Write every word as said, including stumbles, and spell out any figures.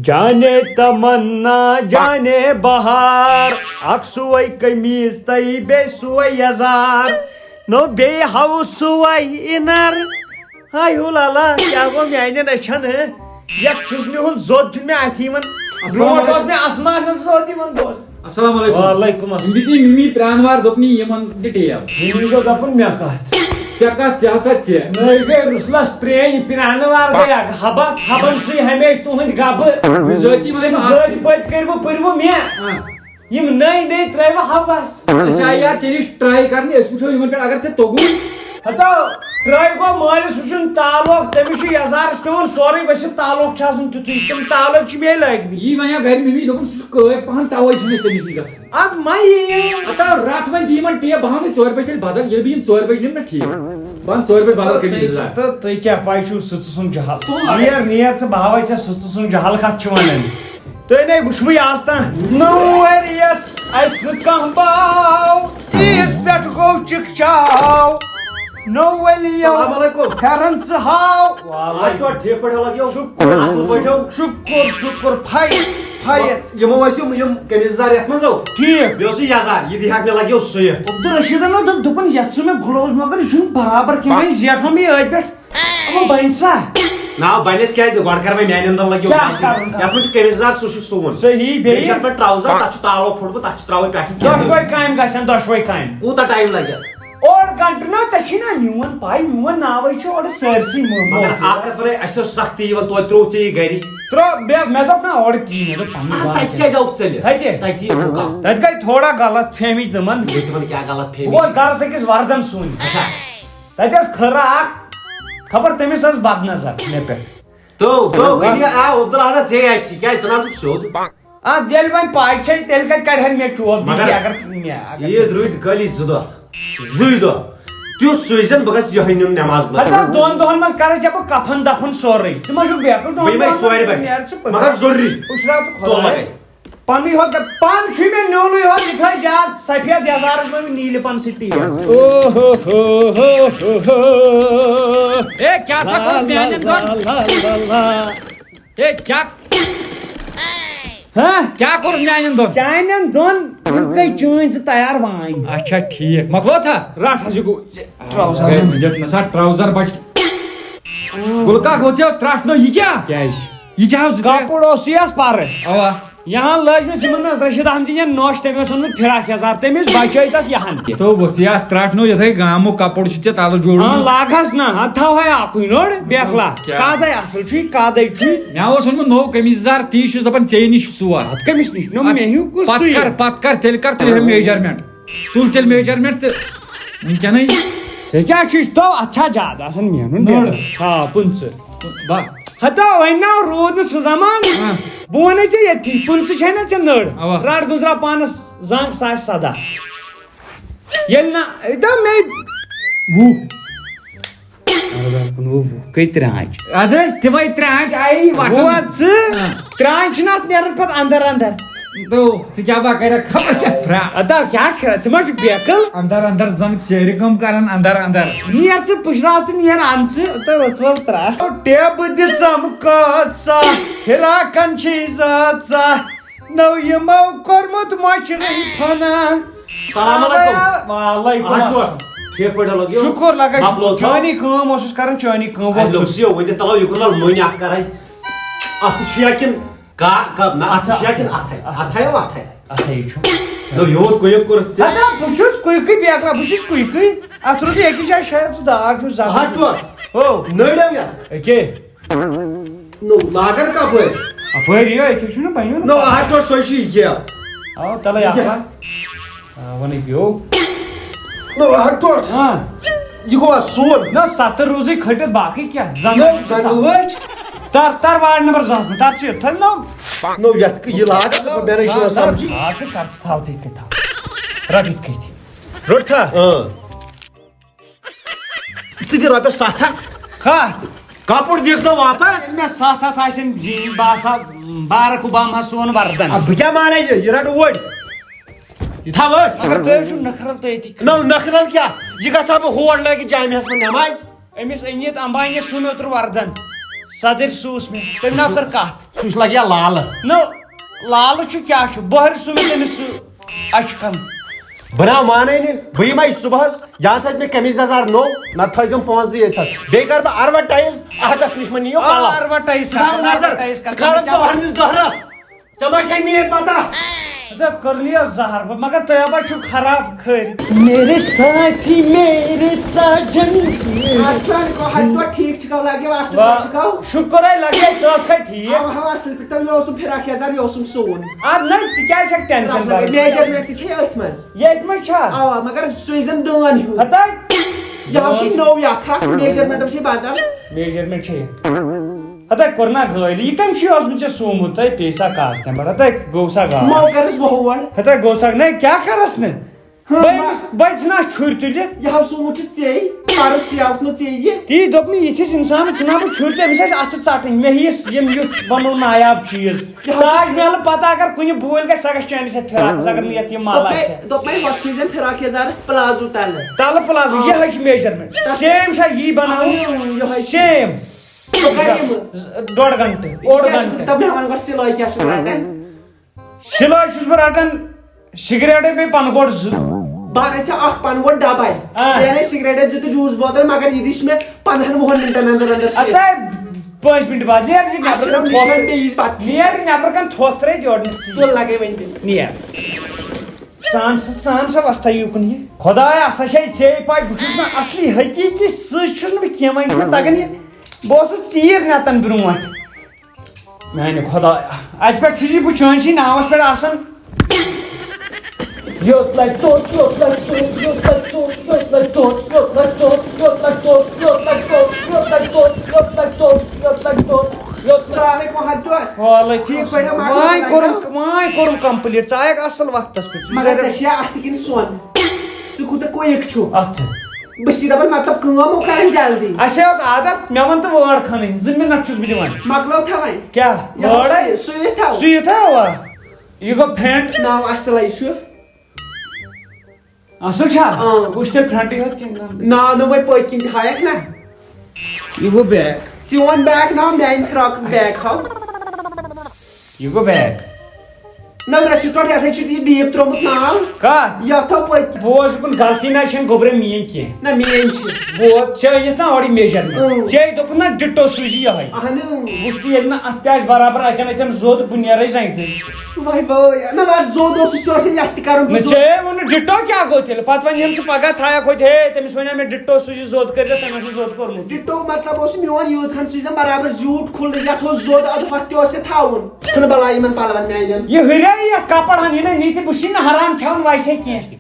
جانے تمنا، جانے بہار، اکھ سوے قمیٖض تہٕ بیٚیہِ سوے یزار، نو بیٚیہِ ہاوُس سوے اِنر۔ ہاے ہو لالا، کیٛاہ گوٚو میانٮ۪ن أچھن، ہہ؟ یتھ سٕژنہِ ہُنٛد زوٚد چھُنہٕ مےٚ اَتھِ یِوان۔ السلام برونٛٹھ اوس علیکم۔ مےٚ آسمانس زوٚد یِوان، بوز۔ السلام علیکم۔ وعلیکم السلام۔ یِم دِتی مِمی پرٛانوار دوٚپنہِ یِمن تہِ ٹیب۔ مِمی گوٚو دَپُن مےٚ کَتھ؟ ژےٚ کَتھ، ژےٚ ہسا ژےٚ۔ نٔے گٔے رُسلس پرٛٲنۍ پرٛانوار گٔے اکھ حبس، حبن سُے ہمیشہِ تُہٕنٛدۍ گبہٕ۔ بِذٲتی وَنَے بہٕ اکھ زٲدۍ چیٖز۔ پٔتۍ کٔرۍ وٕ پٔرۍ وٕ مےٚ۔ آ۔ یِم نٔے نٔے ترٛٲے وٕ حبس۔ أسۍ آیہِ یار ژےٚ نِش ٹراے کرنہِ، أسۍ وٕچھو یِمن پٮ۪ٹھ اگر ژےٚ توٚگُے۔ ہتو، ترٛٲے گوٚو مٲلِس وٕچھُن تعلق، تٔمِس چھُ یزارس پٮ۪وان سورُے ؤسِتھ، تعلق چھُ آسان تیُتھُے، تِم تعلق چھِ مے لٲگمٕتۍ۔ یی وَنیو گرِ مِمی، دوٚپُن سُہ چھُ کٲرۍ پہن، توے چھِنہٕ أسۍ تٔمِس نِش گژھان۔ اَدٕ ما یی۔ ہتو، رٹھ وۄنۍ دِ یِمن ٹیب، بہٕ ہاوٕ نہٕ ژورِ بجہِ تیٚلہِ بدل، ییٚلہِ بہٕ یِم ژورِ بجہِ نِمہٕ نا ٹھیٖک۔ بہٕ اَنہٕ ژورِ بجہِ بدل قمیٖض یزار۔ تہٕ تُہۍ کیٛاہ پَے چھُو سٕژٕ سُنٛد جہل؟ نیر، نیر ژٕ، بہٕ ہاوَے ژےٚ سٕژٕ سُنٛد جہل کَتھ چھِ وَنان۔ تُہۍ نے وٕچھوٕے آز تام۔ نوٚو ؤریَس اَسہِ نہٕ کانٛہہ باو، عیٖز پٮ۪ٹھ گوٚو چِکچاو۔ نوٚو ؤری یو السلام علیکم۔ پھٮ۪رن ژٕ ہاو۔ وعلیکم۔ آ، ٹھیٖک پٲٹھۍ لگیو؟ شُکُر۔ اَصٕل پٲٹھۍ ہو؟ شُکُر، شُکُر۔ Fine, fine. یِمو ٲسۍ یِم، یِم قمیٖض یزار یَتھ منٛز ہو؟ ٹھیٖک۔ بیٚیہِ اوس یہِ یزار، یہِ دِہاکھ مےٚ لگیو سُوِتھ۔ عبدالرشیدن دوٚپ، دوٚپُن، یَتھ ژٕ مےٚ گُلوز مۄغل، یہِ چھُنہٕ برابر کینٛہہ، وۄنۍ زیٹھو مےٚ یہِ أتھۍ پٮ۪ٹھ۔ اَما بَنہِ سا؟ نا، بَنٮ۪س کیٛازِ؟ گۄڈٕ کَر وۄنۍ میٛانٮ۪ن دۄن لَگیو کیٛاہ مَسلہٕ۔ کَرُن؟ یَتھ منٛز چھُ قمیٖض یَزار، سُہ چھُ سُوُن۔ صحیح، بیٚیہِ بیٚیہِ؟ چھُ یَتھ پٮ۪ٹھ ٹرٛاوزَر، تَتھ چھُ تالو پھوٚٹمُت، تَتھ چھُ ترٛاوٕنۍ پٮ۪ٹھٕ کِنۍ۔ دۄشوَے کامہِ گژھن، دۄشوَے کامہِ۔ کوٗتاہ ٹایم لَگہِ اَتھ؟ اوٚڑ گھنٹہٕ نا، ژےٚ چھی نا میون پاے، میون ناوے چھُ اورٕ سٲرسٕے مو-، مگر موجود۔ اکھ کتھ ونے، اسہِ ٲس سختی یِوان، توتہِ ترٛوو ژےٚ یہِ گرِ۔ ترٛوو، مےٚ، مےٚ دوٚپ نا اورٕ کِہیٖنۍ، مےٚ دوٚپ پننہِ آ، زبانہِ تتہِ کیٛاہ۔ کیٛازِ آوُکھ ژٔلِتھ؟ تتہِ؟ تتی گوٚو کم۔ تتہِ گٔے تھوڑا غلط فہمی تِمن۔ ییٚتہِ وَن کیٛاہ غلط فہمی؟ بہٕ اوسُس گرس أکِس وردن سُوٕنۍ۔ اچھا۔ تتہِ ٲس کھٔر اکھ، خبر تٔمِس ٲس بد نظر مےٚ پٮ۪ٹھ۔ تو، تو، بس۔ کٔنہِ آ، عبداللہ حضرت ژےٚ آسی، کیٛازِ ژٕ نہ آسُکھ سیوٚد؟ اَتھ ییٚلہِ وۄنۍ پاے چھے، تیٚلہِ کَتہِ کَڑِہَن مےٚ چوب دِتھ مگر یہِ؟ اگر مےٚ، اگر عیٖد روٗدۍ کٲلی زٕ دۄہ، زٕے دۄہ، تیُتھ سوٗزِزٮ۪ن بہٕ گژھٕ یِہوٚے نیُن نٮ۪ماز پَرنہِ۔ ہَتہٕ دۄن دۄہَن منٛز کَرَے ژےٚ بہٕ کفن دفن سورُے۔ ژٕ ما چھُکھ بیقٕل؟ دۄن بہٕ یِمَے دۄہَن ژورِ منٛز بَجہِ۔ نیرٕ ژٕ مگر ضروٗری۔ پُشراو ژٕ دۄن خۄدایَس۔ بَجہِ۔ پَنٕنُے ہوت، پَن چھُے مےٚ نیونٕے ہوت، یہِ تھٲے زیادٕ سفید یَزارَس منٛز نیٖلہِ پَن سۭتۍ ٹیٖن۔ او ہو ہو ہو ہو ہو۔ اے، کیٛاہ سا کوٚر میٛانٮ۪ن دۄن؟ لا لا لا۔ اے، کیٛاہ؟ ہہ؟ کیٛاہ کوٚرُتھ میٛانٮ۪ن دۄن؟ چانٮ۪ن دۄن، یِم گٔے چٲنۍ زٕ تیار وانۍ۔ اچھا، ٹھیٖک۔ مۄکلو تھا؟ رٹھ حظ، یہِ گوٚو ٹراوزر۔ اے، یَتھ نہ سا ٹراوزر بچہِ۔ گُلہٕ کاک، گوٚو ژےٚ ترٛٹھ نو، یہِ کیٛاہ؟ کیٛازِ؟ یہِ کیٛاہ حظ؟ کپُر اوس یَتھ پرٕ۔ اوا۔ یہاں لٲج مےٚ یِمن حظ رشید احمدی یَن نوش، تٔمۍ اوس اوٚنمُت فراک یزار، تٔمۍ أسۍ بچٲے تتھ یہن تہِ۔ تو وۄتھ ژٕ یتھ ترٹھ نو، یتھے گامُک کپُر چھُ ژےٚ تلہٕ ہاں، جوڑمُت۔ لاگ حظ نہ، اتھ تھاو ہے اکُے نوٚڑ بیکلا۔ کیٛاہ؟ کادے اصل چھُے، کادے چھُے۔ مےٚ اوس اوٚنمُت نوٚو قمیٖض یزار، تی چھُس دپان ژےٚ نِش سُوَ۔ اتھ کٔمِس نِش؟ نہ، مےٚ ہیوٗ کُس پتہٕ سُوِ؟ کر، پتہٕ کر، تیٚلہِ کر تُلہِ ہا میجرمنٹ۔ تُل تیٚلہِ میجرمنٹ تہٕ وٕنکیٚنٕے۔ ژےٚ کیٛاہ چھُے تو؟ اتھ چھا زیادٕ آسان مینُن نوٚڑ۔ بیرٕ؟ آ، پٕنٛژٕہ۔ با۔ ہتا وۄنۍ نا روٗد نہٕ سُہ زمان۔ ہاں۔ بہٕ وَنے ژےٚ ییٚتھی، پٕنٛژٕہ چھے نا ژےٚ نٔر؟ اوا۔ رَٹ گُزرا پانَس زنٛگ ساس سَداہ۔ ییٚلہِ نہ، دوٚپ مےٚ وُہ۔ اَرداہ کُنوُہ وُہ، کٔہۍ ترٛےٚ آنٛچہِ؟ اَدٕ تِمَے ترٛےٚ آنٛچہِ آیی وَٹُن۔ ووت ژٕ؟ ہاں۔ ترٛےٚ آنٛچہِ چھِنہٕ اَتھ نیران پَتہٕ اَندَر اَندَر۔ تو، ژٕ کیٛاہ بکرا خبر کیٛاہ پھرٛا؟ ادا کیٛاہ کھرٛا؟ ژٕ ما چھُکھ بیقل؟ اندر اندر زن سیرِ کٲم کران، اندر اندر۔ نیر ژٕ پُشراو ژٕ نیر اَن ژٕ۔ تہٕ ٲس وَل ترٛٹھ۔ ٹیبہٕ دِژم کۭژاہ، فراکن چھے زٲژاہ، نٔو یِمو کوٚرمُت مۄچرٕے فنا۔ السلام علیکم۔ وعلیکم آ، السلام۔ ٹھیک پٲٹھۍ لگیو؟ شُکُر لگے، مۄکلو شُکُر۔ تو؟ چٲنی کٲم اوسُس کران، چٲنی کٲم اَتہِ ووت لوٚگ سُہ۔ سُہ یہِ، وۄنۍ دِ تَلو یُکُن وَل مٔنۍ اکھ کرے۔ اَتھ چھُ یا کِنہٕ کا-، کا-، نہ، اَتھ چھُ یا کِنہٕ اَتھے؟ اَتھے او اَتھے۔ اَتھے چھُ۔ نہ، یوٗت کُیِک کوٚرُتھ ژےٚ۔ ہتا، بہٕ چھُس کُیِکٕے بیکلا، بہٕ چھُس کُیِکٕے۔ اَتھ روٗدُے أکِس جایہِ شاید سُہ داغ ہیوٗ زخم۔ اَہا، ٹوٹھ۔ ہو۔ نٔرۍ اَو یا؟ أکے۔ نو، لاگان کَپٲرۍ؟ اَپٲرۍ یہِ، أکے چھُنہٕ بَنیو نہٕ۔ نو، اَہا، ٹوٹھ، سۄے چھِ یہِ۔ آو، تَلَے یہِ اَکھ کیٛاہ؟ اَکھ۔ آ، وَنٕے پیوٚو۔ نو، اَہا، ٹوٹھ۔ ہاں۔ یہِ گوٚو اَتھ سون۔ نہ، سَتہٕ روٗزٕے کھٔٹِتھ، باقٕے کیٛاہ؟ زَنٛگ نو، چھِ زَنٛگ سَتھ۔ وٲج۔ تَر، تَر وارڈ نمبر زٕ ہَس منٛز، تَر ژٕ یوٚتھَے نو۔ نو، یَتھ یہِ لاگَتھ، مےٚ نَے چھُنہٕ نہ، نہ، سَمجھی۔ تھاو ژٕ، کَر ژٕ، تھاو ژٕ یِتھ کٔنۍ، تھاو۔ رَٹ یِتھ کٔنۍ۔ روٚٹ کھا؟ اۭں۔ ژٕ دِ رۄپیَس سَتھ ہَتھ۔ کَتھ؟ کَپُر دِکھ نہٕ واپَس۔ ییٚلہِ مےٚ سَتھ ہَتھ آسن زیٖنۍ، بہٕ آسہٕ ہا بارک اوباما سون وردن۔ آ، بہٕ کیٛاہ مانے یہِ؟ یہِ رَٹہٕ وۄنۍ۔ یہِ تھاو أتھۍ۔ مگر تُہۍ حظ چھِو نٔکھرل تہٕ أتی۔ نہ، نٔکھرل کیٛاہ؟ یہِ گژھٕ ہا بہٕ ہور لٲگِتھ جامعہس منٛز نٮ۪مازِ۔ أمِس أنِتھ امبانی سُنٛد اوترٕ وردن۔ صدٕرۍ سوٗز مےٚ، تٔمۍ نا کٔر کتھ۔ سُہ چھُ لگیا لالہٕ۔ نہ، لالہٕ چھُ کیٛاہ چھُ؟ بۄہرِ سُہ مےٚ تٔمِس سُہ اچھِ کم۔ بہٕ نا مانے نہٕ، بہٕ یِمے صُبحس، یا تھٲیزِ مےٚ قمیٖض یزار نوٚو، نتہٕ تھٲیزٮ۪م پانٛژھ زٕ ییٚتہِ تھس۔ بیٚیہِ کرٕ بہٕ advertise، احدس نِش مہ نِیِو پلو۔ Advertise ژٕ کھالکھ مےٚ وۄہنِس دۄہرس، ژےٚ ما چھے میٲنۍ پتہ؟ ژےٚ کٔرنٕے یہِ زہر، بہٕ مگر تُہۍ ہا چھِو خراب کھٔرۍ۔ میرے ساتھی میرے ساجن۔ اصلن کو ہتو ٹھیک چھکو لگیو اصل پٲٹھۍ چھکو۔ شُکر ہے لگے، ژٕ ٲسکھا ٹھیٖک؟ اوا ہوا اصل پٲٹھۍ تَوٕ یہِ اوسُم فراک یَزار یہِ اوسُم سُوُن۔ اَدٕ نہ، ژٕ کیٛازِ چھَکھ tension بَران؟ Measurement تہِ چھے أتھۍ منٛز۔ ییٚتہِ منٛز چھا؟ اوا مگر سُہ یہِ زن دٲن ہیوٗ۔ ہتا یہِ حظ چھِ نوٚو یہِ اکھ اکھ measurement چھے بدل۔ Measurement چھے۔ ہتا کوٚر نا گٲلی، یہِ کَمہِ چھُے اوسمُت ژےٚ سُومُت تۄہہِ پیٚیہِ سا کاسٹمر؟ ہتا گوٚو سا گاو؟ مو کٔرٕس وۄہوڑ۔ ہتا گوٚو سا، نہ کیٛاہ کَرَس نہٕ؟ ہاں، بہٕ أمِس، بہٕ چھُنہ اَتھ چھُرِ تُلِتھ۔ یہِ حظ سُومُت چھُ ژےٚ، پرُس یہِ آوُتھ نہٕ ژےٚ یہِ۔ تی دوٚپ مےٚ، یِتھِس اِنسانَس چھُنہ بہٕ چھُرِ تُلِتھ، أمِس آسہِ اَتھٕ ژَٹٕنۍ۔ مےٚ یِیَس ییٚمۍ یُتھ بَنوو نایاب چیٖز۔ یہِ حظ چھُ تاج محل پَتہ اگر کُنہِ بوٗلۍ گژھِ، سۄ گژھِ چٲنِس اَتھِ فِراکَس، اگر نہٕ یَتھ یہِ مَل دوٚپ آسہِ۔ مےٚ، دوٚپ مےٚ، وۄتھ سوٗزٮ۪م فراک یَزارَس پلازو تَلہٕ۔ تَلہٕ پلازو، یِہوٚے چھُ measurement۔ Same چھا یی بَناوُن؟ یِہوٚے۔ Same۔ بہٕ کَرٕ یِمہٕ۔ ڈۄڈ گھنٹہٕ، اوٚڑ کیٛاہ چھُ؟ گھنٹہٕ۔ دَپ مےٚ وَن گۄڈٕ سِلٲے کیٛاہ چھُ رَٹان؟ سِلٲے چھُس بہٕ رَٹان سِگریٹے بیٚیہِ پَنہٕ گوٹ زٕ۔ بہٕ اَنَے ژےٚ اَکھ پَنہٕ گوٹ ڈَبَے۔ آ۔ مےٚ اَنَے سِگریٹے زٕ تہٕ juice بوتل، مگر یہِ دِچھ مےٚ پنٛدہَن وُہَن مِنٹَن اندر اندر سُہ۔ ہتا پانٛژھ مِنٹ بعد نیر یہِ اَسہِ نٮ۪برٕ چھُنہٕ کَنہِ نِشان تھوٚد۔ بیٚیہِ یِژھ پَتہٕ۔ نیر یہِ نٮ۪برٕ کَنہِ تھوٚد ترٛٲے جوڑنَس ژٕ۔ تُل لَگے وۄنۍ تیٚلہِ۔ نیر۔ ژٕ اَن سا، ژٕ اَن سا وۄستا یوٗکُن یہِ۔ خۄدایا، سۄ چھے ژےٚ پَے، بہٕ چھُس نہٕ اَصلی حقیٖقی سٕژ چھُس نہٕ بہٕ کینٛہہ، وۄنۍ چھُنہٕ تَگان یہِ۔ بہٕ اوسُس تیٖر نٮ۪تَن برٛونٛٹھ۔ میٛانہِ خۄدایا، اَتہِ پٮ۪ٹھ چھُس یہِ بہٕ چٲنۍسٕے ناوَس پٮ۪ٹھ آسان۔ یوٚت لَگہِ توٚت، یوٚت لَگہِ توٚت، یوٚت لَگہِ توٚت، یوٚت لَگہِ توٚت، یوٚت لَگہِ توٚت، یوٚت لَگہِ توٚت، یوٚت لَگہِ توٚت، یوٚت لَگہِ توٚت، یوٚت لَگہِ توٚت، یوٚت لَگہِ توٚت، یوٚت لَگہِ۔ السلام علیکم حضرت۔ وعلیکم ٹھیٖک پٲٹھۍ، السلام۔ ماما وۄنۍ ٹھیٖک کوٚرُم، پٲٹھۍ۔ وۄنۍ کوٚرُم complete۔ ژٕ آیَکھ اَصٕل وقتَس پٮ۪ٹھ۔ ژٕ مگر زَرِ- ژےٚ چھےٚ اَتھ تہِ کِنۍ سۄن؟ ژٕ کوٗتاہ کویِک چھُکھ؟ اَتھٕ۔ بہٕ چھِسٕے دَپان مطلب کٲم ہو کَرٕنۍ جلدی۔ اَسے ٲس عادت، مےٚ وَن تہٕ word کھَنٕنۍ، زٕ مِنَٹ چھُس بہٕ دِوان۔ مۄکلٲو تھاوٕنۍ۔ کیٛاہ؟ یہِ حظ Word ہے؟ سُہ، سُہ یہِ تھاو۔ سُہ یہِ تھاوا؟ یہِ گوٚو front۔ ناو اَصٕلَے چھُ۔ اَصٕل چھا؟ اۭں۔ وٕچھ تیٚلہِ frontٕے یوت کِنہٕ نہ؟ ناو نہٕ وۄنۍ پٔتۍ کِنۍ تہِ ہایَکھ نہ۔ یہِ گوٚو back۔ ژٕ وَن back ناو، میٛانہِ فراکُک back ہاو۔ یہِ گوٚو back۔ نہ، مےٚ چھُ تۄہہِ یَتھَے چھُ یہِ deep ترٛوومُت نال۔ کَتھ؟ یَتھ تھاو پٔتۍ۔ بوز یہِ کُن غلطی نہ چھَنہٕ گوٚبرے میٛٲنۍ کینٛہہ۔ نہ، میٛٲنۍ چھِ۔ بوز، ژےٚ یِتھ نہ اورٕ measurement۔ اۭں۔ ژےٚ دوٚپُتھ نہ ditto سوٗزِ یِہوٚے۔ اَہَنہٕ۔ وٕچھ تہٕ ییٚلہِ نہٕ اَتھ تہِ آسہِ برابر اَتٮ۪ن اَتٮ۪ن زوٚد، بہٕ نیرَے زَنٛگہِ تھٔج۔ واے واے، نہ وَلہٕ زوٚد اوسُس، ژےٚ اوسُے یَتھ تہِ کَرُن۔ نہ، ژےٚ ووٚن نہٕ ditto کیٛاہ گوٚو تیٚلہِ؟ پَتہٕ وۄنۍ یِم ژٕ پَگاہ تھایَکھ ہوٚتہِ، ہے، تٔمِس وَنیٛاو مےٚ ditto سوٗزِ زوٚد کٔرۍزِ، تٔمۍ اوس نہٕ زوٚد کوٚرمُت۔ Ditto مطلب اوس میون یوٗت ہَن سُہ یُس زَن برابر زیوٗٹھ کھُلہٕ یَتھ اوس زوٚد اَدٕ ہۄتھ تہِ اوس یہِ تھاوُن۔ ژھٕنہٕ بَلاے یِمَن پَلوَن میٛانٮ۪ن۔ یہِ ہُریٛاے یَتھ کَپَر ہَن، یہِ نہ، یہِ تہِ بہٕ چھُس نہٕ حرام کھٮ۪وان ویسے کینٛہہ۔